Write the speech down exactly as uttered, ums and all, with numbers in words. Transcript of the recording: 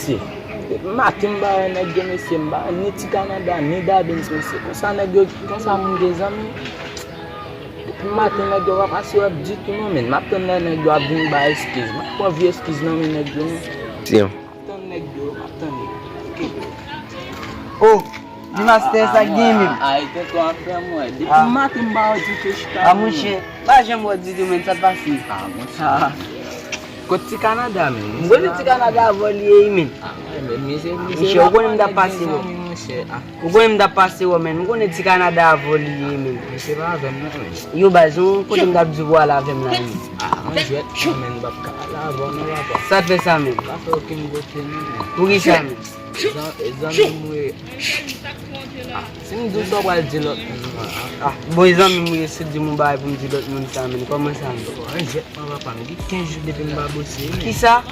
Depi maten m pa wè nèg yo, mesye, m pa wè ni ti Kanada, ni Dabins, mesye. Konsa nèg yo, konsa moun gen zanmi. Depi maten nèg yo pa pase wè m ditou non, men m ap tann lè nèg yo ap vin bay eskiz. M ap pran vye eskiz nan men nèg yo non. M ap tann nèg yo, m ap tann yo. Ok. Oh, di mastè sa k gen menm. Ay, tonton ap fè m wè. Depi maten m pa wè ditou chita. Ah, monchè, pa janm wè ditou, men sa t pase. Ah, monchè. Kot ti Kanada, men? M konnen ti Kanada avè w li ye, men. Ah, men, men, se, se. Monchè, ou konnen m t ap pase wè. Ou konnen m t ap pase wè, men. M konnen ti Kanada avè w li ye, men. Men se pa avè m non, men. Yo, baz, ou kote m t ap di w pou w al avè m la, men. Ah, mwen jwèt non, men, m p ap ka al avè w non, papa. Sa t fè sa, men? Pa fè okenn kote non, men. Poukisa, men? Zan-, zanmi m wi. Ah, si m di w sa, w pral di lòt moun. Ah, bon, zanmi m wi, si w di m yon bagay pou m di lòt moun sa, men. Kòman sa, men? An jwèt non, papa, m gen kenz jou depi m pa bosye, men. Kisa?